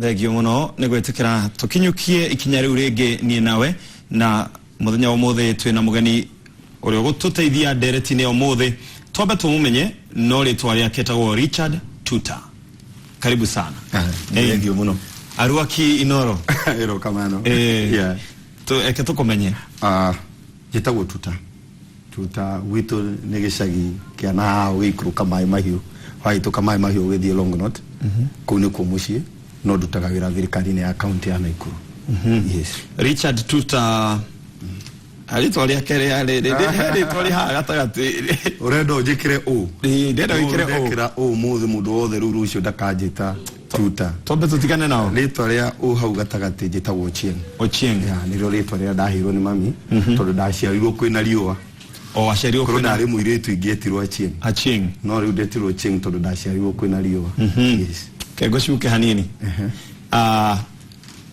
Thengio mũno nĩ gwĩtĩkĩra tũkinyũkie ikinya rĩu rĩngĩ niĩ nawe, na mũthenya wa ũmũthĩ twĩna mũgeni ũrĩa ũgũtũteithia ndereti-inĩ ya ũmũthĩ. Twambe tũmũmenye, no rĩtwa rĩake etagwo Richard Tuta. Karibu sana. Thengio mũno. Aruaki Inoro. Erokamano. Yeah. Eke tũkũmenye. Njĩtagwo Tuta. Tuta gwitũ nĩ gĩcagi kĩa na haha ũgĩikũrũka Maĩ Mahiũ, wahĩtũka Maĩ Mahiũ ũgĩthiĩ Longonot, kũu nĩkuo mũciĩ, no ndutaga wĩra thirikari-inĩ ya kaunti ya Naikuru. Yes. Richard Tuta, rĩtwa rĩake he rĩtwa rĩ haha gatagatĩ. Ũrenda ũnjĩkĩre ũ? Ĩĩ, ndĩrenda wĩkĩre ũ. Ndekĩra ũ mũthĩ mũndũ wothe rĩu rũciũ ndakanjĩta Tuta. Twambe tũtigane nao. Rĩtwa rĩa ũ hau gatagatĩ njĩtagwo Ochieng. Ochieng. Ya, nĩrĩo rĩtwa rĩrĩa ndaheirwo nĩ mami tondũ ndaciarirwo kwĩna riũa. O waciarirwo Korwo kwĩna ndarĩ mũirĩtu ingĩetirwo Achieng. Achieng. No rĩu ndetirwo Ochieng tondũ ndaciarirwo kwĩna riũa. Yes. Kengo ciuke hanini. Ah,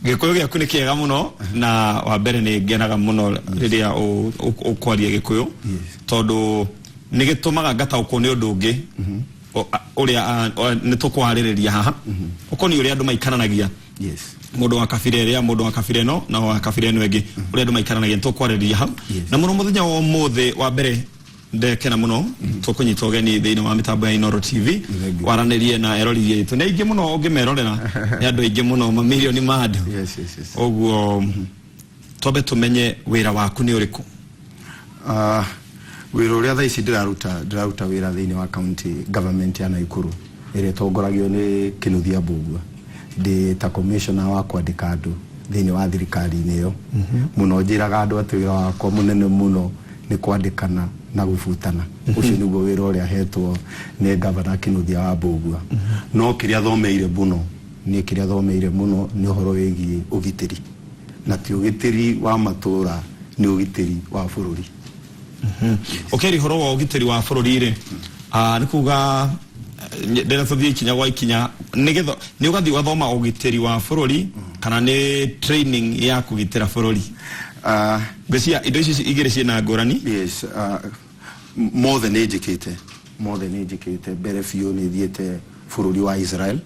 Gĩkũyũ gĩaku nĩ kĩega mũno, na wa mbere nĩ ngenaga mũno rĩrĩa ũkwaria Gĩkũyũ tondũ nĩ gĩtũmaga ngataũkwo nĩ ũndũ ũngĩ ũrĩa nĩ tũkwarĩrĩria haha ũkoniĩ ũrĩa andũ maikaranagia. Mũndũ wa kabira ĩrĩa, mũndũ wa kabira ĩno na wa kabira ĩno ĩngĩ, ũrĩa andũ maikaranagia nĩ tũkwarĩrĩria hau. Na mũno mũthenya wa ũmũthĩ, wa mbere ndekena mũno tũkũnyita ũgeni thĩinĩ wa mĩtambo ya Inooro TV Thank you. waranĩrie na eroreri aitũ. Nĩ aingĩ mũno ũngĩmerorera, nĩ andũ aingĩ mũno, mamirioni ma andũ. Ũguo twambe tũmenye wĩra waku nĩ ũrĩkũ? Wĩra ũrĩa thaa ici ndĩraruta, ndĩraruta wĩra thĩinĩ wa county government ya Naikuru ĩrĩa ĩtongoragio nĩ Kĩnuthia Mbũgua. Ndĩ ta commissioner wa kwandĩka andũ thĩinĩ wa thirikari-inĩ ĩyo. Mũno njĩraga andũ atĩ wĩra wakwa mũnene mũno nĩ kwandĩkana na gũbutana. Ũcio nĩguo wĩra ũrĩa hetwo nĩ governor Kĩnuthia wa Mbũgua. No kĩrĩa thomeire mũno, niĩ kĩrĩa thomeire mũno nĩ ũhoro wĩgiĩ ũgitĩri. Na ti ũgitĩri wa matũũra, nĩ ũgitĩri wa bũrũri. Ũkĩaria ũhoro wa ũgitĩri wa bũrũri rĩ, nĩ kuga ndĩrenda tũthiĩ ikinya gwa ikinya, nĩgetha nĩ ũgathiĩ ũgathoma ũgitĩri wa bũrũri kana nĩ training ya kũgitĩra bũrũri? Ngwĩciria indo ici igĩrĩ ciĩna ngũrani. Yes, mothe nĩ njĩkĩte, mothe nĩ njĩkĩte. Mbere biũ nĩ thiĩte bũrũri wa Israel,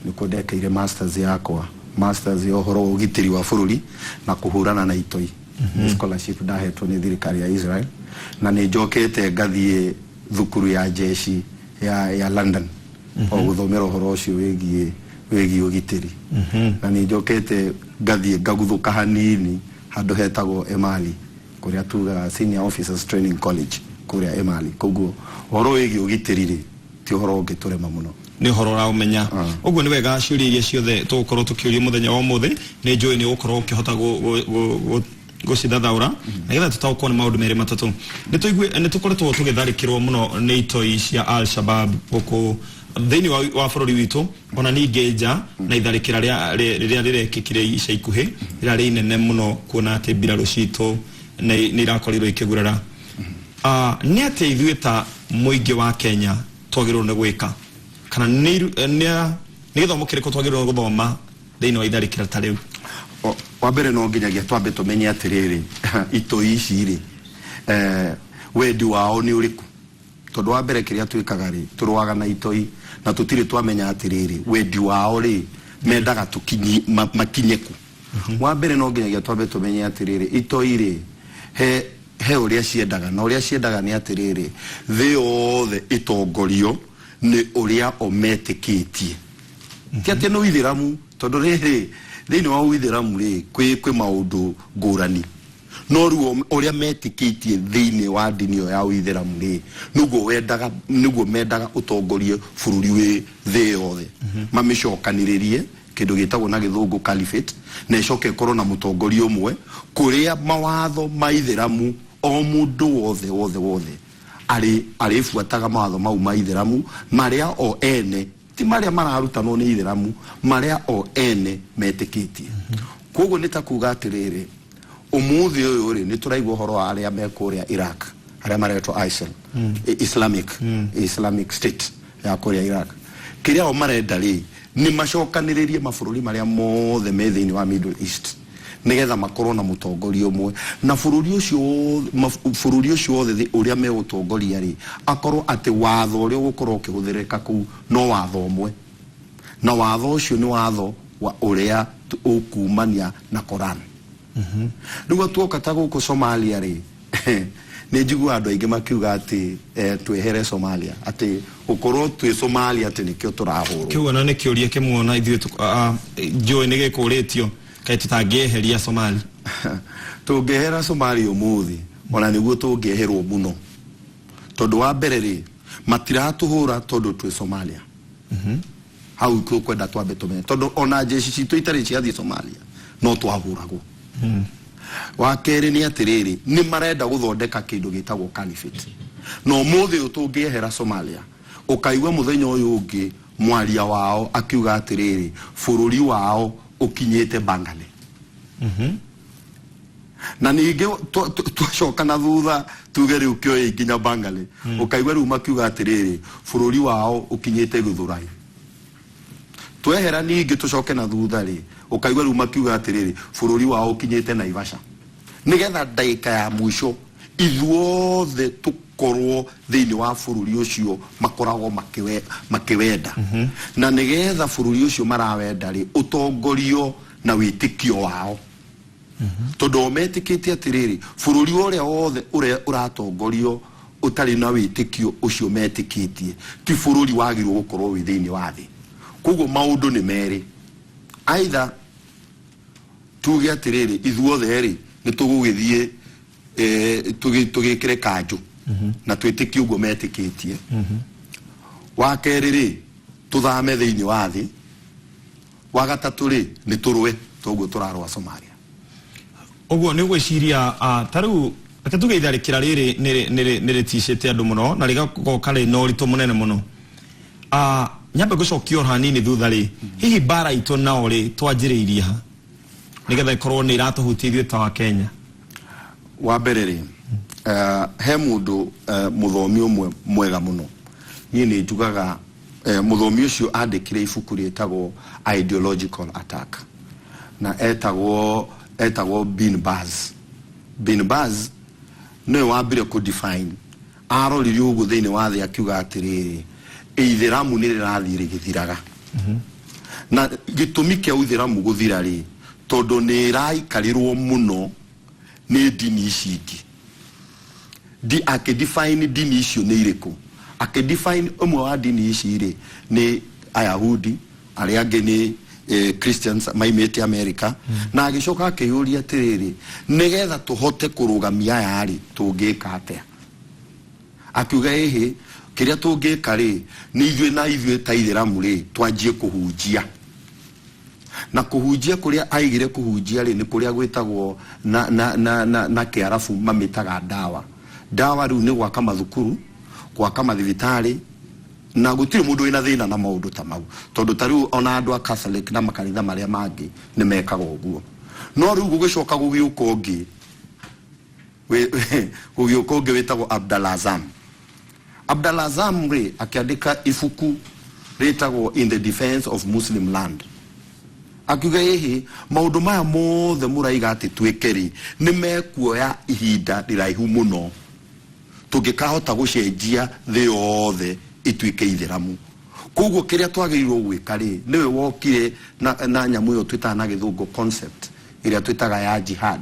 nĩkuo ndekeire masters yakwa, masters ya ũhoro wa ũgitĩri wa bũrũri na kũhũrana na itoi. Nĩ scholarship ndahetwo nĩ thirikari ya Israel, na nĩ njokete ngathiĩ thukuru ya jeshi ya London o gũthomera ũhoro ũcio wĩgiĩ ũgitĩri. Na nĩ njokete ngathiĩ ngaguthũka hanini handũ hetagwo Emali, kũrĩa tugaga Senior Officers Training College kũrĩa Emali. Koguo ũhoro wĩgiĩ ũgitĩri rĩ, ti ũhoro ũngĩtũrema mũno. Nĩ ũhoro ũraũmenya. Ũguo nĩ wega. Ciũria iria ciothe tũgũkorwo tũkĩũrio mũthenya wa ũmũthĩ, nĩ njũĩ nĩ ũgũkorwo ũkĩhota gũcithathaũra nĩgetha tũtaũkwo nĩ maũndũ merĩ matatũ. Nĩ tũigue nĩ tũkoretwo tũgĩtharĩkĩrwo mũno nĩ itoi cia Al Shabab gũkũ thĩinĩ wa bũrũri witũ, ona ningĩ nja, na itharĩkĩra rĩrĩa rĩrekĩkire ica ikuhĩ rĩrarĩ inene mũno, kuona atĩ mbirarũ citũ nĩ irakorirwo ikĩgurara. Nĩ atĩa ithuĩ ta mũingĩ wa Kenya twagĩrĩirwo nĩ gwĩka, kana nĩ gĩthomo kĩrĩkũ twagĩrĩirwo nĩ gũthoma thĩinĩ wa itharĩkĩra ta rĩu? Wa mbere no nginyagia twambe tũmenye atĩrĩrĩ, itoi ici rĩ, wendi wao nĩ ũrĩkũ? Tondũ wa mbere kĩrĩa twĩkaga rĩ, tũrũaga na itoi na tũtirĩ twamenya atĩrĩrĩ, wendi wao rĩ, mendaga makinye kũ? Wa mbere no nginyagia twambe tũmenye atĩrĩrĩ, itoi rĩ, he ũrĩa ciendaga, na ũrĩa ciendaga nĩ atĩrĩrĩ, thĩ yothe ĩtongorio nĩ ũrĩa o metĩkĩtie. Ti atĩ nĩ ũithĩramu, tondũ rĩrĩ, thĩinĩ wa ũithĩramu rĩ, kwĩ maũndũ ngũrani. No rĩu ũrĩa metĩkĩtie thĩinĩ wa ndini ĩyo ya ũithĩramu rĩ, nĩguo wendaga, nĩguo mendaga ũtongorie bũrũri wĩ thĩ yothe. Mamĩcokanĩrĩrie kĩndũ gĩtagwo na gĩthũngũ caliphate, na ĩcoke ĩkorwo na mũtongoria ũmwe, kũrĩa mawatho ma ithĩramu o mũndũ wothe wothe wothe arĩbuataga mawatho mau ma ithĩramu, marĩa o ene, ti marĩa mararutanwo nĩ ithĩramu, marĩa o ene metĩkĩtie. Koguo nĩ ta kuga atĩrĩrĩ, ũmũthĩ ũyũ rĩ, nĩ tũraigua ũhoro wa arĩa me kũrĩa Iraq, arĩa maretwo ISIL, Islamic State ya kũrĩa Iraq. Kĩrĩa o marenda rĩ, nĩ macokanĩrĩrie mabũrũri marĩa mothe me thĩinĩ wa Middle East, nĩgetha makorwo na mũtongoria ũmwe, na bũrũri ũcio bũrũri ũcio wothe ũrĩa megũtongoria rĩ, akorwo atĩ watho ũrĩa ũgũkorwo ũkĩhũthĩrĩka kũu no watho ũmwe, na watho ũcio nĩ watho wa ũrĩa ũkumania na Koran. Rĩu tuoka ta gũkũ Somalia rĩ, nĩ njiguaga andũ aingĩ makiuga atĩ twehere Somalia, atĩ gũkorwo twĩ Somalia atĩ nĩkĩo tũrahũrwo. Kĩu ona nĩ kĩũria kĩmwe ona ithuĩ njũĩ nĩ gĩkũrĩtio, kaĩ tũtangĩeheria Somali? Tũngĩehera Somalia ũmũthĩ, ona nĩguo tũngĩeherwo mũno, tondũ wa mbere rĩ, matiratũhũra tondũ twĩ Somalia. Hau tũkwenda twambe tũmenye, tondũ ona jeshi citũ itarĩ ciathiĩ Somalia no twahũragwo. Wa kerĩ nĩ atĩrĩrĩ, nĩ marenda gũthondeka kĩndũ gĩtagwo caliphate, na ũmũthĩ ũyũ tũngĩehera Somalia, ũkaigua mũthenya ũyũ ũngĩ mwaria wao akiuga atĩrĩrĩ, bũrũri wao ũkinyĩte Bangale. Na ningĩ twacoka na thutha tuge rĩu kĩoĩ nginya Bangale, ũkaigua rĩu makiuga atĩrĩrĩ, bũrũri wao ũkinyĩte Gĩthũrai. Twehera ningĩ tũcoke na thutha rĩ, ũkaigua rĩu makiuga atĩrĩrĩ, bũrũri wao ũkinyĩte Naivasha, nĩgetha ndagĩka ya mũico ithuothe tũkorwo thĩinĩ wa bũrũri ũcio makoragwo makĩwenda. Na nĩgetha bũrũri ũcio marawenda rĩ, ũtongorio na wĩtĩkio wao, tondũ o metĩkĩtie atĩrĩrĩ, bũrũri ũrĩa wothe ũrĩa ũratongorio ũtarĩ na wĩtĩkio ũcio metĩkĩtie ti bũrũri wagĩrĩirwo gũkorwo wĩ thĩinĩ wa thĩ. Koguo maũndũ nĩ merĩ, either tuge atĩrĩrĩ, ithuothe rĩ, nĩ tũgũgĩthiĩ tũgĩkĩre kanjũ na twĩtĩkie ũguo metĩkĩtie. Wa kerĩ rĩ, tũthame thĩinĩ wa thĩ. Wa gatatũ rĩ, nĩ tũrũe toguo tũrarũa Somalia. Ũguo nĩ ũgwĩciria ta rĩu reke tuge itharĩkĩra rĩrĩ nĩ rĩticĩte andũ mũno na rĩgakorwo rĩ na ũritũ mũnene mũno. Nyambe ngũcokia o hanini thutha rĩ, hihi mbara itũ nao rĩ, twanjĩrĩirie ha nĩgetha ĩkorwo nĩ iratũhutia ithuĩ ta wa Kenya? Wa mbere rĩ, he mũndũ mũthomi ũmwe mwega mũno, niĩ nĩ njugaga mũthomi ũcio andĩkire ibuku rĩtagwo Ideological Attack, na etagwo Bin Baz. Bin Baz nĩwe wambire kũ define, arorire ũguo thĩinĩ wa thĩ akiuga atĩrĩrĩ, ithĩramu nĩ rĩrathiĩ rĩgĩthiraga, na gĩtũmi kĩa ũithĩramu gũthira rĩ, tondũ nĩ ĩraikarĩrwo mũno nĩ ndini ici ingĩ. Di akĩdefine ndini icio nĩ irĩkũ, akĩdefine ũmwe wa ndini ici rĩ nĩ Ayahudi, arĩa angĩ nĩ Christians maimĩte America. Na agĩcoka akĩyũria atĩrĩrĩ, nĩgetha tũhote kũrũgamia aya rĩ, tũngĩka atĩa? Akiuga ĩhĩ, kĩrĩa tũngĩka rĩ, nĩ ithuĩ na ithuĩ ta ithĩramu rĩ, twanjie kũhunjia. Na kũhunjia kũrĩa aigire kũhunjia rĩ, nĩ kũrĩa gwĩtagwo na kĩarabu mamĩtaga dawa. Dawa rĩu nĩ gwaka mathukuru, gwaka mathibitarĩ, na gũtirĩ mũndũ wĩna thĩna na maũndũ ta mau, tondũ ta rĩu ona andũ a Catholic na makanitha marĩa mangĩ nĩ mekaga ũguo. No rĩu gũgĩcoka gũgĩũka ũngĩ, gũgĩũka ũngĩ wĩtagwo Abdalazam. Abdalazam rĩ, akĩandĩka ibuku rĩtagwo In the Defense of Muslim Land, akiuga ĩhĩ, maũndũ maya mothe mũraiga atĩ twĩke rĩ, nĩ mekuoya ihinda rĩraihu mũno tũngĩkahota gũcenjia thĩ yothe ĩtuĩke ithĩramu. Koguo kĩrĩa twagĩrĩirwo gwĩka rĩ, nĩwe wokire na nyamũ ĩyo twĩtaga na gĩthũngũ concept ĩrĩa twĩtaga ya jihad.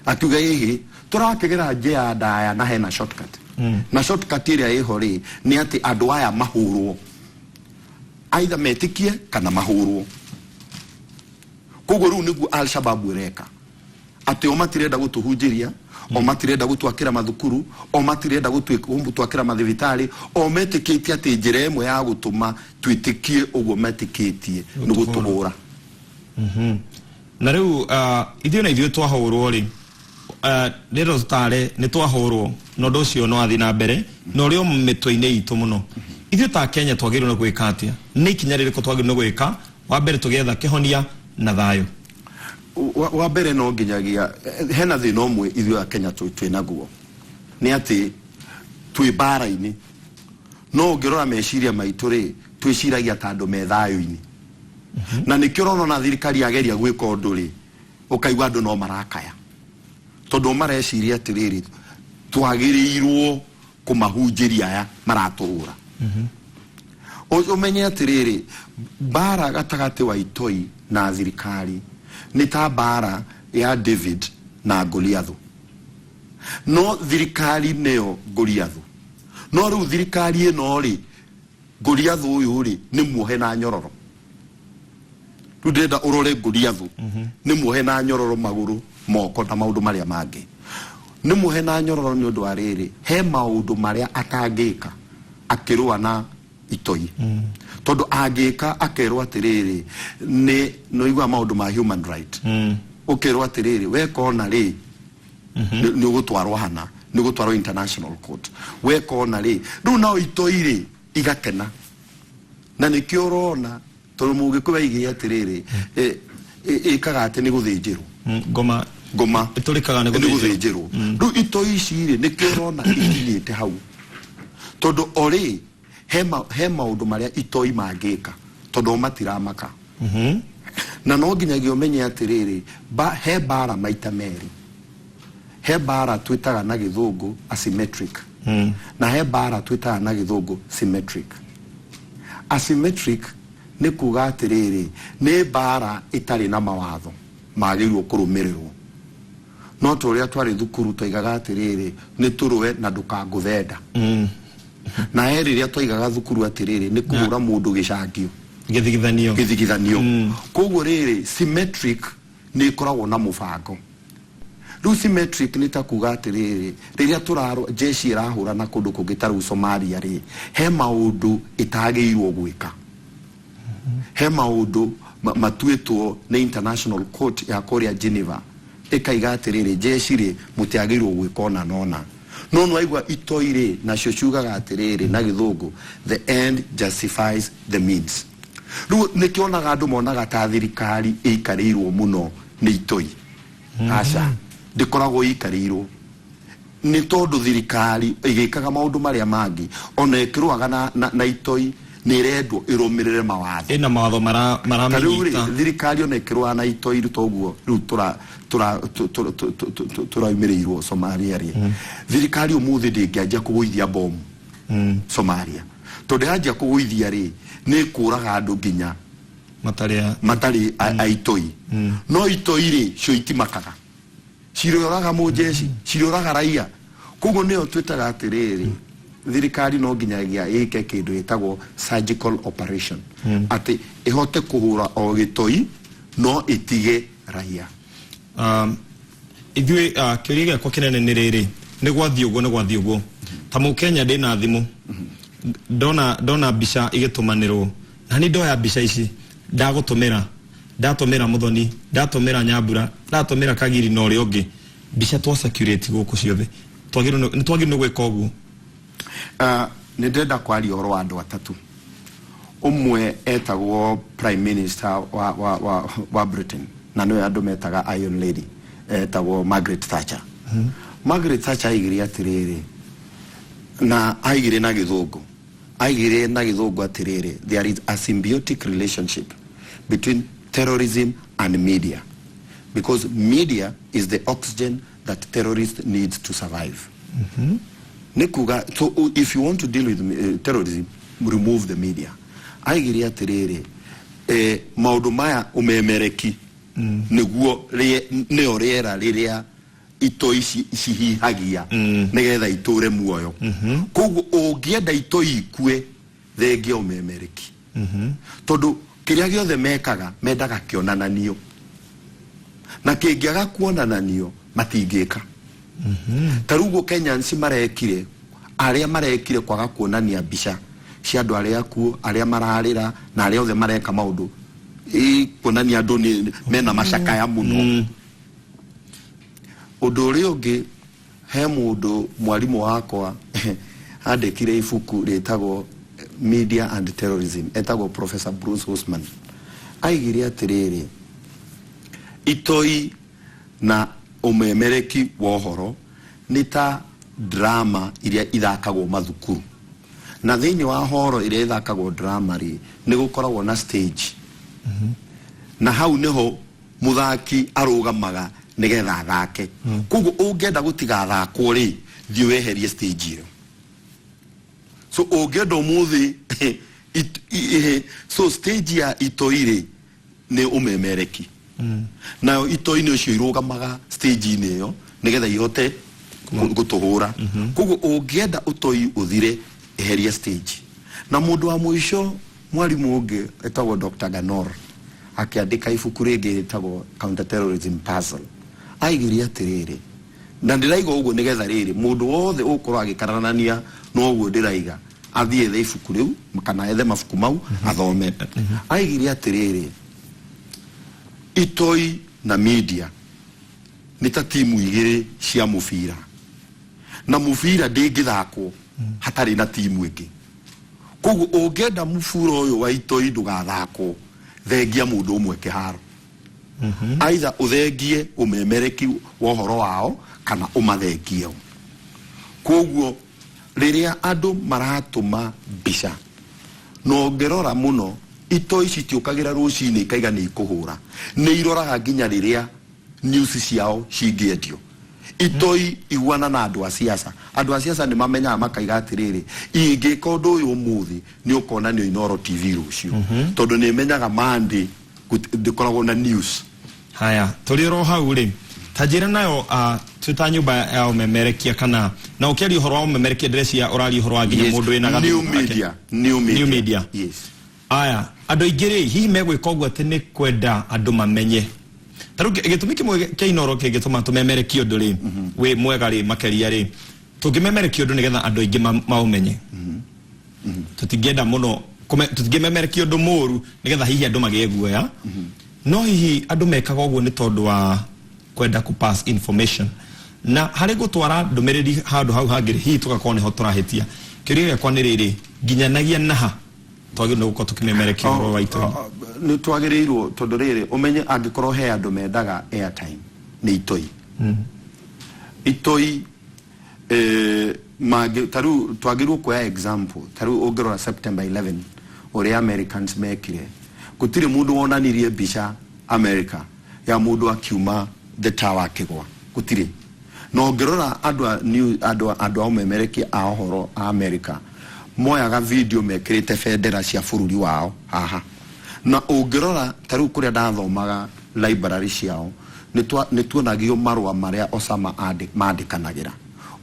Akiuga ĩhĩ, tũrakĩgera njĩra ndaya na hena shortcut, na shortcut ĩrĩa ĩho rĩ, nĩ atĩ andũ aya mahũrwo, either metĩkie kana mahũrwo. Koguo rĩu nĩguo Al-Shabaab ĩreka, atĩ o matirenda gũtũhunjĩria, o matirenda gũtwakĩra mathukuru, o matirenda gũtwakĩra mathibitarĩ, o metĩkĩtie atĩ njĩra ĩmwe ya gũtũma twĩtĩkie ũguo metĩkĩtie nĩ gũtũhũra. Na rĩu ithuĩ na ithuĩ twahũrwo rĩ, rĩro tũtare nĩ twahũrwo, na ũndũ ũcio no athiĩ na mbere na ũrĩ o mĩtwe-inĩ itũ mũno. Ithuĩ ta Kenya twagĩrĩirwo nĩ gwĩka atĩa? Nĩ ikinya rĩrĩkũ twagĩrĩirwo nĩ gwĩka wa mbere tũgĩetha kĩhonia na thayũ? Wa mbere no nginyagia hena thĩna ũmwe ithuĩ a Kenya twĩ naguo, nĩ atĩ twĩ mbara-inĩ, no ũngĩrora meciria maitũ rĩ, twĩciragia ta andũ me thayũ-inĩ. Na nĩkĩo ũrona ona thirikari yageria gwĩka ũndũ rĩ, ũkaigua andũ no marakaya, tondũ mareciria atĩrĩrĩ, twagĩrĩirwo kũmahunjĩria aya maratũhũra. Ũmenye atĩrĩrĩ, mbara gatagatĩ wa itoi na thirikari nĩ ta mbara ya David na Goliathu. No thirikari nĩyo Goliathu, no rĩu thirikari ĩno rĩ, Goliathu ũyũ rĩ nĩ muohe na nyororo. Rĩu ndĩrenda ũrore Goliathu nĩ muohe na nyororo magũrũ, moko na maũndũ marĩa mangĩ. Nĩ muohe na nyororo nĩ ũndũ wa rĩrĩ, he maũndũ marĩa atangĩka akĩrũa na itoi, tondũ angĩka akerwo atĩrĩrĩ, nĩ nĩũiguaga maũndũ ma human right, ũkerwo atĩrĩrĩ, weka ona rĩ, nĩ ũgũtwarwo hana, nĩ ũgũtwarwo international court weka ona rĩ. Rĩu nao itoi rĩ igakena, na nĩkĩo ũrona tondũ Mũgĩkũyũ aigire atĩrĩrĩ, ĩkaga atĩ nĩ gũthĩnjĩrwo. Ngoma ngoma ĩtũrĩkaga nĩ nĩ gũthĩnjĩrwo. Gũthĩnjĩrwo. Rĩu itoi ici rĩ, nĩkĩo ũrona ikinyĩte hau, tondũ orĩ he maũndũ marĩa itoi mangĩka tondũ o matiramaka. Na no nginyagia ũmenye atĩrĩrĩ, he mbara maita merĩ. He mbara twĩtaga na Gĩthũngũ asymmetric, na he mbara twĩtaga na Gĩthũngũ symmetric. Asymmetric nĩ kuga atĩrĩrĩ, nĩ mbara ĩtarĩ na mawatho magĩrĩirwo kũrũmĩrĩrwo, no ta ũrĩa twarĩ thukuru twaigaga atĩrĩrĩ, nĩ tũrũe na ndũkangũthenda. Na he rĩrĩa twaigaga thukuru atĩrĩrĩ, nĩ kũhũra mũndũ gĩcangio. Gĩthigithanio. Gĩthigithanio. Koguo rĩrĩ, symmetric nĩ ĩkoragwo na mũbango. Rĩu symmetric nĩ ta kuga atĩrĩrĩ, rĩrĩa tũrarũ jeshi ĩrahũrana kũndũ kũngĩ ta rĩu Somalia rĩ, he maũndũ ĩtagĩrĩirwo gwĩka, he maũndũ matuĩtwo nĩ international court ya kũrĩa Geneva, ĩkaiga atĩrĩrĩ, jeshi rĩ, mũtiagĩrĩirwo gwĩka ona nona. No nĩwaigua itoi rĩ, nacio ciugaga atĩrĩrĩ na Gĩthũngũ, "The end justifies the means." Rĩu nĩkĩonaga andũ monaga ta thirikari ĩikarĩirwo mũno nĩ itoi. Aca, ndĩkoragwo ĩikarĩirwo, nĩ tondũ thirikari ĩgĩkaga maũndũ marĩa mangĩ, ona ĩkĩrũaga na itoi, nĩ ĩrendwo ĩrũmĩrĩre mawatho. Ĩna mawatho Ta rĩu rĩ, maramĩnyita. Thirikari ona ĩkĩrũa na itoi toguo rĩu tũraumĩrĩirwo Somalia rĩ, thirikari ũmũthĩ ndĩngĩanjia kũgũithia bomu Somalia, tondũ yanjia kũgũithia rĩ, nĩ ĩkũraga andũ nginya matarĩ matarĩ a itoi. No itoi rĩ, cio itimakaga, cirĩoraga mũnjeci, cirĩoraga raia. Koguo nĩyo twĩtaga atĩrĩrĩ, thirikari no nginyagia ĩke kĩndũ gĩtagwo surgical operation, atĩ ĩhote kũhũra o gĩtoi no ĩtige raia. Ithuĩ kĩũria gĩakwa kĩnene nĩ rĩrĩ, nĩ gwathiĩ ũguo, nĩ gwathiĩ ũguo, ta Mũkenya ndĩna thimũ, ndona mbica igĩtũmanĩrwo, na nĩ ndoya mbica ici ndagũtũmĩra, ndatũmĩra Mũthoni, ndatũmĩra Nyambura, ndatũmĩra Kagiri na ũrĩa ũngĩ, mbica twa circulate gũkũ ciothe, nĩ twagĩrĩirwo nĩ gwĩka ũguo? Nĩ ndĩrenda kwaria ũhoro wa andũ atatũ. Ũmwe etagwo prime minister wa Britain, na nĩwe andũ metaga Iron Lady, etagwo Margaret Thatcher. Margaret Thatcher aigire atĩrĩrĩ, na aigire na Gĩthũngũ, aigire na Gĩthũngũ atĩrĩrĩ, "There is a symbiotic relationship between terrorism and media, because media is the oxygen that terrorists need to survive." Nĩ kuga, so if you want to deal with terrorism, remove the media. Aigire atĩrĩrĩ, maũndũ maya ũmemereki nĩguo nĩyo rĩera rĩrĩa itoi cihihagia nĩgetha itũre muoyo. Koguo ũngĩenda itoi ikue, thengia ũmemereki, tondũ kĩrĩa gĩothe mekaga mendaga kĩonananio, na kĩngĩaga kuonananio matingĩka. Ta rĩu ũguo Kenyans marekire, arĩa marekire kwaga kuonania mbica cia andũ arĩa akuũ, arĩa mararĩra, na arĩa othe mareka maũndũ kuonania andũ nĩ mena macakaya mũno. Ũndũ ũrĩa ũngĩ, he mũndũ mwarimũ wakwa andĩkire ibuku rĩtagwo Media and Terrorism, etagwo Professor Bruce Husman. Aigire atĩrĩrĩ, itoi na ũmemereki wa ũhoro nĩ ta drama iria ithakagwo mathukuru, na thĩinĩ wa horo ĩrĩa ĩthakagwo drama rĩ, nĩ gũkoragwo na stage, na hau nĩho mũthaki arũgamaga nĩgetha athake. Koguo ũngĩenda gũtigathakwo rĩ, thiĩ weherie stage ĩyo. So ũngĩenda ũmũthĩ So stage ya itoi rĩ nĩ ũmemereki, nayo itoi nĩ ũcio irũgamaga stage-inĩ ĩyo nĩgetha ihote gũtũhũra. Koguo ũngĩenda ũtoi ũthire, eheria stage. Na mũndũ wa mũico, mwarimũ ũngĩ etagwo Dr. Ganor, akĩandĩka ibuku rĩngĩ rĩtagwo Counter-Terrorism Puzzle, aigire atĩrĩrĩ, na ndĩraiga ũguo nĩgetha rĩrĩ mũndũ wothe ũgũkorwo agĩkararania na ũguo ndĩraiga athiĩ ethe ibuku rĩu kana ethe mabuku mau athome. Aigire atĩrĩrĩ, itoi na media nĩ ta timu igĩrĩ cia mũbira, na mũbira ndĩngĩthakwo hatarĩ na timu ĩngĩ. Koguo ũngĩenda mũbura ũyũ wa itoi ndũgathakwo, thengia mũndũ ũmwe kĩharo, aitha ũthengie ũmemereki wa ũhoro wao kana ũmathengie o. Koguo rĩrĩa andũ maratũma mbica na ũngĩrora mũno, itoi citiũkagĩra rũcinĩ ikaiga nĩ ikũhũra, nĩ iroraga nginya rĩrĩa news ciao cingĩendio. Itoi iguana na andũ a siasa. Andũ a siasa nĩ mamenyaga makaiga atĩrĩrĩ, ingĩka ũndũ ũyũ ũmũthĩ nĩ ũkona nĩ Inooro TV rũciũ, tondũ nĩ menyaga Monday ndĩkoragwo na news. Haya, tũrĩ oro hau rĩ, ta njĩra nayo, twĩ ta nyũmba ya ũmemerekia, kana na ũkĩaria ũhoro wa ũmemerekia ndĩreciria ũraria ũhoro wa nginya mũndũ wĩna New gathimũ gake. media, new media. New media. Yes. Aya, andũ aingĩ rĩ, hihi megwĩka ũguo atĩ nĩ kwenda andũ mamenye? Ta rĩu gĩtũmi kĩmwe kĩa Inooro kĩngĩtũma tũmemerekie ũndũ rĩ wĩ mwega rĩ, makĩria rĩ, tũngĩmemerekia ũndũ nĩgetha andũ aingĩ maũmenye. Tũtingĩenda mũno tũtingĩmemerekia ũndũ mũru nĩgetha hihi andũ magĩe guoya. No hihi andũ mekaga ũguo nĩ tondũ wa kwenda kũ pass information, na harĩ gũtwara ndũmĩrĩri handũ hau hangĩ rĩ, hihi tũgakorwo nĩho tũrahĩtia. Kĩũria gĩakwa nĩ rĩrĩ, nginyanagia naha twagĩrĩirwo nĩ gũkorwo tũkĩmemerekia ũhoro wa itoi? Nĩ twagĩrĩirwo, tondũ rĩrĩ, ũmenye angĩkorwo he andũ mendaga airtime nĩ itoi. Itoi mangĩ ta rĩu twagĩrĩirwo kuoya example. Ta rĩu ũngĩrora September 11 ũrĩa Americans mekire, gũtirĩ mũndũ wonanirie mbica America ya mũndũ akiuma the tower akĩgwa, gũtirĩ. Na ũngĩrora andũ a new andũ a ũmemerekia a ũhoro a America moyaga video mekĩrĩte bendera cia bũrũri wao haha. Na ũngĩrora ta rĩu kũrĩa ndathomaga library ciao, nĩ tuonagio marũa marĩa Osama mandĩkanagĩra,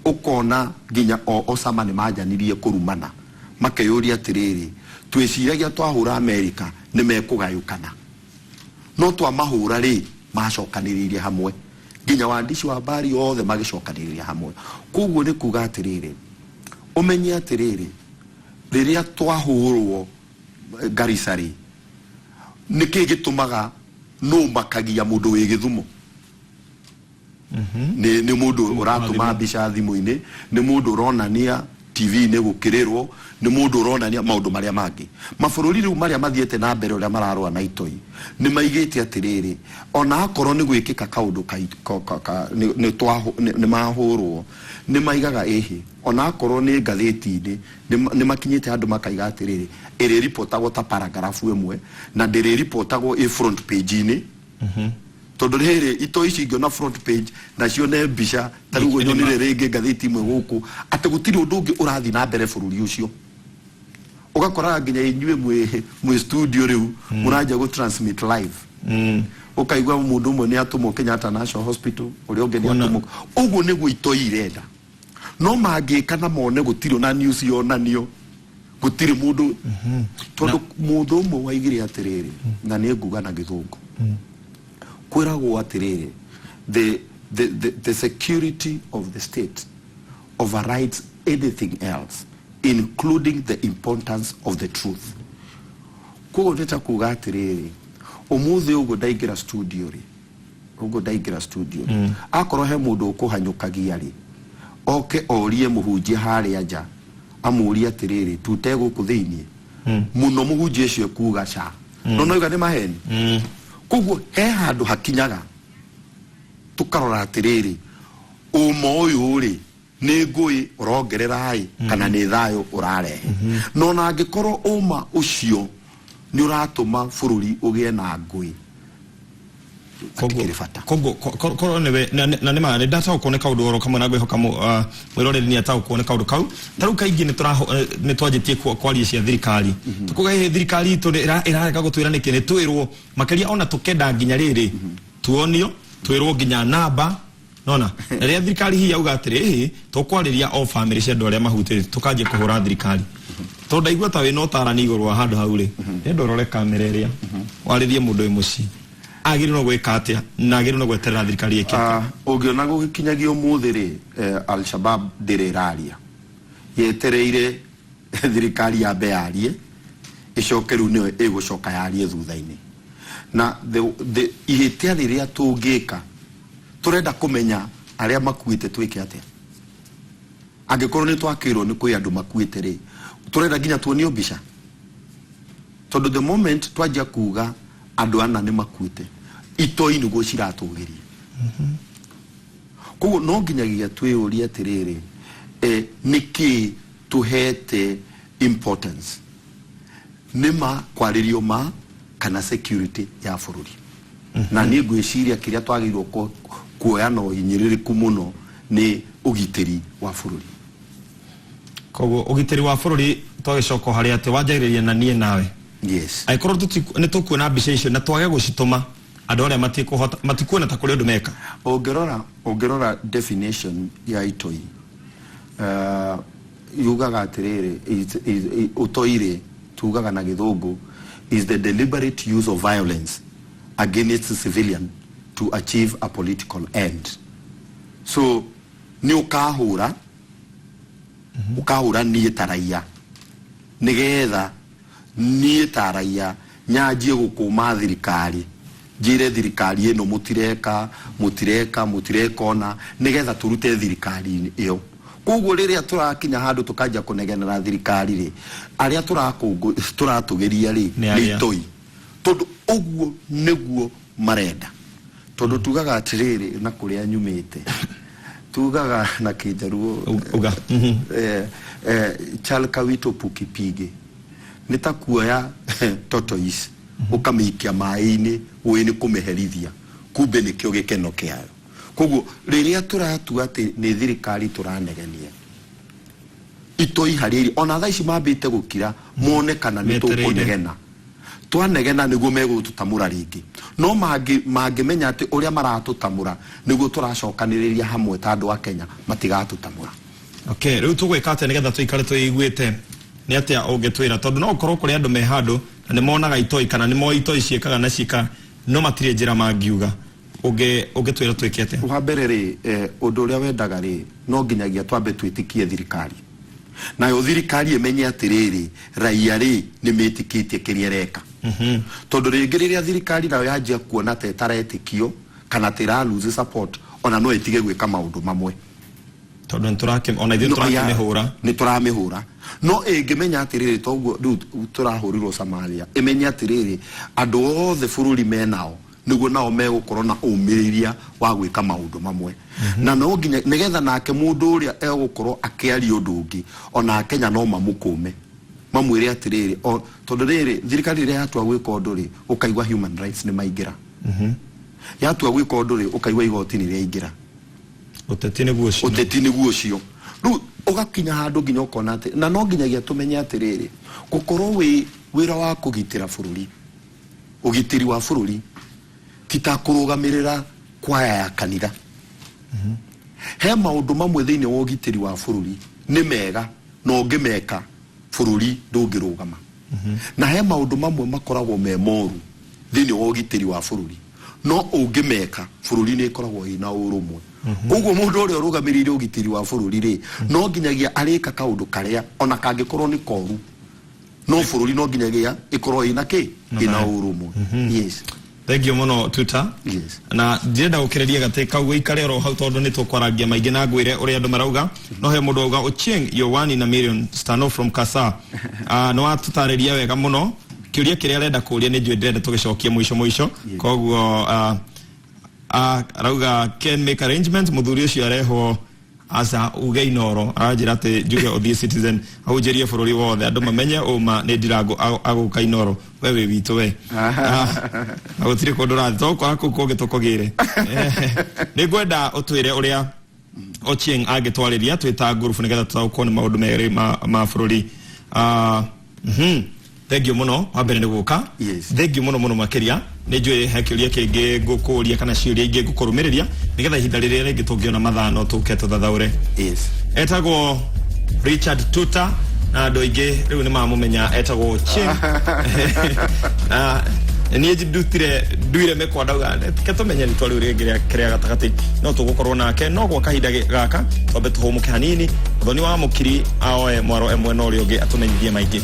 ũkona nginya o Osama nĩ manjanirie kũrumana, makeyũria atĩrĩrĩ, twĩciragia twahũra America nĩ mekũgayũkana, no twamahũra rĩ, macokanĩrĩirie hamwe, nginya waandishi wa habari othe magĩcokanĩrĩria hamwe. Koguo nĩ kuga atĩrĩrĩ, ũmenye atĩrĩrĩ, rĩrĩa twahũrwo Garissa rĩ, nĩkĩ gĩtũmaga nũ makagia mũndũ wĩ Gĩthumo? Nĩ mũndũ ũratũma mbica thimũ-inĩ, nĩ mũndũ ũronania TV-inĩ gũkĩrĩrwo, nĩ mũndũ ũronania maũndũ marĩa mangĩ. Mabũrũri rĩu marĩa mathiĩte na mbere ũrĩa mararũa na itoi nĩ maigĩte atĩrĩrĩ, ona akorwo nĩ gwĩkĩka kaũndũ nĩ mahũrwo, nĩ maigaga ĩhĩ, ona akorwo nĩ ngathĩti-inĩ, nĩ makinyĩte handũ makaiga atĩrĩrĩ, ĩrĩribotagwo ta paragrafu ĩmwe na ndĩrĩribotagwo ĩ front page-inĩ, tondũ rĩrĩ itoi ici ingĩona front page na cione mbica ta rĩu nyonire rĩngĩ ngathĩti imwe gũkũ atĩ gũtirĩ ũndũ ũngĩ ũrathiĩ na mbere bũrũri ũcio, ũgakoraga nginya inyuĩ mwĩ studio rĩu mũranjia gũ transmit live, ũkaigua mũndũ ũmwe nĩ atũmwo Kenyatta National Hospital, ũrĩa ũngĩ nĩ atũmwo. Ũguo nĩguo itoi irenda, no mangĩka na mone gũtirĩ ona news yonanio, gũtirĩ mũndũ, tondũ mũndũ ũmwe waigire atĩrĩrĩ, na nĩ nguga na Gĩthũngũ, kwĩragwo atĩrĩrĩ, the security of the state overrides anything else, including the importance of the truth. Koguo nĩ ta kuga atĩrĩrĩ, ũmũthĩ ũguo ndaingĩra studio rĩ, ũguo ndaingĩra studio rĩ, akorwo he mũndũ ũkũhanyũkagia rĩ, oke orie mũhunjia harĩa nja, amũrie atĩrĩrĩ, tute gũkũ thĩiniĩ mũno, mũhunjia ũcio ekuga ca no noiga nĩ maheni. Koguo he handũ hakinyaga tũkarora atĩrĩrĩ, ũma ũyũ rĩ, nĩ ngũĩ ũrongerera ĩ kana nĩ thayũ ũrarehe? No ona angĩkorwo ũma ũcio nĩ ũratũma bũrũri ũgĩe na ngũĩ. Hatikĩrĩ bata. Koguo korwo nĩwe na nĩ ma nĩ ndataũkwo nĩ kaũndũ oro kamwe na ngwĩhoka mwĩroreri nĩ ataũkwo nĩ kaũndũ kau. Ta rĩu kaingĩ nĩ twanjĩtie kwaria cia thirikari, tukuga hihi thirikari itũ nĩ ĩrarega gũtwĩra nĩkĩ nĩ twĩrwo makĩria ona tũkenda nginya rĩrĩ tuonio twĩrwo nginya namba nona na rĩrĩa thirikari hihi yauga atĩrĩ ĩhĩ tũkwarĩria o bamĩrĩ cia andũ arĩa mahutĩtio tũkanjia kũhũra thirikari tondũ ndaigua ta wĩna ũtarani igũrũ wa handũ hau rĩ, ndĩrenda ũrore kamera ĩrĩa warĩrie mũndũ wĩ mũciĩ agĩrĩirwo gwĩka atĩa na agĩrĩirwo gweterera thirikari ĩke atĩa? Ũngĩona gũgĩkinyagia ũmũthĩ rĩ, Al-Shabab ndĩrĩ ĩraria, yetereire thirikari yambe yarie ĩcoke rĩu nĩyo ĩgũcoka yarie thutha-inĩ. Na ihĩtia rĩrĩa tũngĩka, tũrenda kũmenya arĩa makuĩte twĩke atĩa? Angĩkorwo nĩ twakĩrwo nĩ kwĩ andũ makuĩte rĩ, tũrenda nginya tuonio mbica? Tondũ the moment twanjia kuga andũ ana nĩ makuĩte, itoi nĩguo ciratũgĩria. Koguo no nginyagia twĩyũrie atĩrĩrĩ, nĩkĩ tũhete importance? Nĩ ma kwarĩrio ma kana security ya bũrũri? Na niĩ ngwĩciria kĩrĩa twagĩrĩirwo kuoya na ũhinyĩrĩrĩku mũno nĩ ũgitĩri wa bũrũri. Koguo ũgitĩri wa bũrũri twagĩcoka harĩa atĩ wanjagĩrĩria na niĩ nawe. Yes. Angĩkorwo nĩ tũkuona mbica icio na twage gũcitũma, andũ arĩa matikũhota matikuona ta kũrĩ ũndũ meka. Ũngĩrora definition ya itoi, yugaga atĩrĩrĩ, ũtoi rĩ, tugaga na gĩthũngũ is the deliberate use of violence against civilian to achieve a political end. So nĩ ũkahũra ũkahũra niĩ ta raia nĩgetha niĩ ta raia nyanjie gũkũma thirikari, njĩre thirikari ĩno mũtireka mũtireka mũtireka ona nĩgetha tũrute thirikari ĩyo. Koguo rĩrĩa tũrakinya handũ tũkanjia kũnegenera thirikari rĩ, arĩa tũratũgĩria rĩ nĩ nĩ arĩa. Itoi, tondũ ũguo nĩguo marenda. Tondũ tugaga atĩrĩrĩ, na kũrĩa nyumĩte tugaga na kĩnjaruo Uga. Chal kawito pukipige, nĩ ta kuoya tortoise ũkamĩikia maĩ-inĩ ũĩ nĩ kũmĩherithia, kumbe nĩkĩo gĩkeno kĩayo. Koguo rĩrĩa tũratua atĩ nĩ thirikari tũranegenia, itoi harĩa irĩ ona thaa ici mambĩte gũkira mone kana nĩ Metereire. tũkũnegena. Twanegena nĩguo megũtũtamũra rĩngĩ, no mangĩmenya atĩ ũrĩa maratũtamũra nĩguo tũracokanĩrĩria hamwe ta andũ a Kenya, matigatũtamũra. Okay, rĩu tũgwĩka atĩa nĩgetha tũikare twĩiguĩte? Nĩ atĩa ũngĩtwĩra, tondũ no ũkorwo kũrĩ andũ me handũ na nĩ monaga itoi kana nĩ moĩ itoi ciĩkaga na ciĩka no matirĩ njĩra mangiuga? Ũngĩtwĩra twĩke atĩa? Wa mbere rĩ, ũndũ ũrĩa wendaga rĩ, no nginyagia twambe twĩtĩkie thirikari, nayo thirikari ĩmenye atĩrĩrĩ, raia rĩ nĩ mĩtĩkĩtie kĩrĩa ĩreka. Tondũ rĩngĩ rĩrĩa thirikari nayo yanjia kuona ta ĩtaretĩkio kana ta ĩra lose support, ona no ĩtige gwĩka maũndũ mamwe. Tondũ nĩ ona ithuĩ No, tũrakĩmĩhũra. Nĩ tũramĩhũra, no ĩngĩmenya atĩrĩrĩ, toguo rĩu tũrahũrirwo Somalia, ĩmenye atĩrĩrĩ, andũ othe bũrũri menao nĩguo nao megũkorwo na ũmĩrĩria wa gwĩka maũndũ mamwe, na no nginya nĩgetha nake mũndũ ũrĩa egũkorwo akĩaria ũndũ ũngĩ, ona Akenya no mamũkũme mamwĩre atĩrĩrĩ, tondũ rĩrĩ thirikari rĩrĩa yatua gwĩka ũndũ rĩ, ũkaigua human rights nĩ maingĩra, yatua gwĩka ũndũ rĩ, ũkaigua igoti nĩ rĩaingĩra. Ũteti nĩguo ũcio. Ũteti nĩguo ũcio. Rĩu ũgakinya handũ nginya ũkona atĩ na no nginyagia tũmenye atĩrĩrĩ, gũkorwo wĩ wĩra wa kũgitĩra bũrũri, ũgitĩri wa bũrũri ti ta kũrũgamĩrĩra kwaya ya kanitha. He maũndũ mamwe thĩinĩ wa ũgitĩri wa bũrũri nĩ mega na ũngĩmeka bũrũri ndũngĩrũgama, na he maũndũ mamwe makoragwo me moru thĩinĩ wa ũgitĩri wa bũrũri no ũngĩmeka bũrũri nĩ ĩkoragwo ĩna ũrũmwe. Koguo mũndũ ũrĩa ũrũgamĩrĩire ũgitĩri wa bũrũri rĩ, no nginyagia arĩka kaũndũ karĩa ona kangĩkorwo nĩ koru, no bũrũri no nginyagia ĩkorwo ĩna kĩ Na ĩna thayũ. Ũrũmwe, yes. Thank you mũno, Tuta. Yes. Na ndirenda gũkĩrĩria gatĩ kau, gũikare oro hau tondũ nĩ tũkwarangia maingĩ na ngwĩre ũrĩa andũ marauga. No he mũndũ auga, "Ochieng, you're one in a million." Stano from Kasa. Nĩ watũtarĩria wega mũno. Kĩũria kĩrĩa arenda kũũria nĩ njũĩ ndĩrenda tũgĩcokie mũico mũico. Koguo arauga can make arrangement mũthuri ũcio arehwo. Aca uge Inoro aranjĩra atĩ njuge ũthiĩ Citizen ahunjĩrie bũrũri wothe andũ mamenye ũma nĩ Ndirango agũka Inoro. We wĩ witũ we. Na gũtirĩ kũndũ ũrathiĩ tũgũkora kũu kũngĩ tũkũgĩre. Nĩ ngwenda ũtwĩre ũrĩa Ochieng angĩtwarĩria twĩ ta ngurubu nĩgetha tũtaũkwo nĩ maũndũ merĩ ma bũrũri. Thengiũ mũno wa mbere nĩ gũka. Yes. Thengiũ mũno mũno makĩria. Nĩ njũĩ he kĩũria kĩngĩ ngũkũria kana ciũria ingĩ ngũkũrũmĩrĩria nĩgetha ihinda rĩrĩa rĩngĩ tũngĩona mathaa no tũke tũthathaũre. Yes. Etagwo Richard Tuta na andũ aingĩ rĩu nĩ mamũmenya etagwo Ochieng. Na niĩ ndutire nduire mĩkwa ndauga reke tũmenye rĩtwa rĩu rĩngĩ rĩa kĩrĩa gatagatĩ no tũgũkorwo nake no gwa kahinda gaka twambe tũhũmũke hanini. Mũthoni wa Mũkiri aoe mwaro ĩmwe na ũrĩa ũngĩ atũmenyithie maingĩ.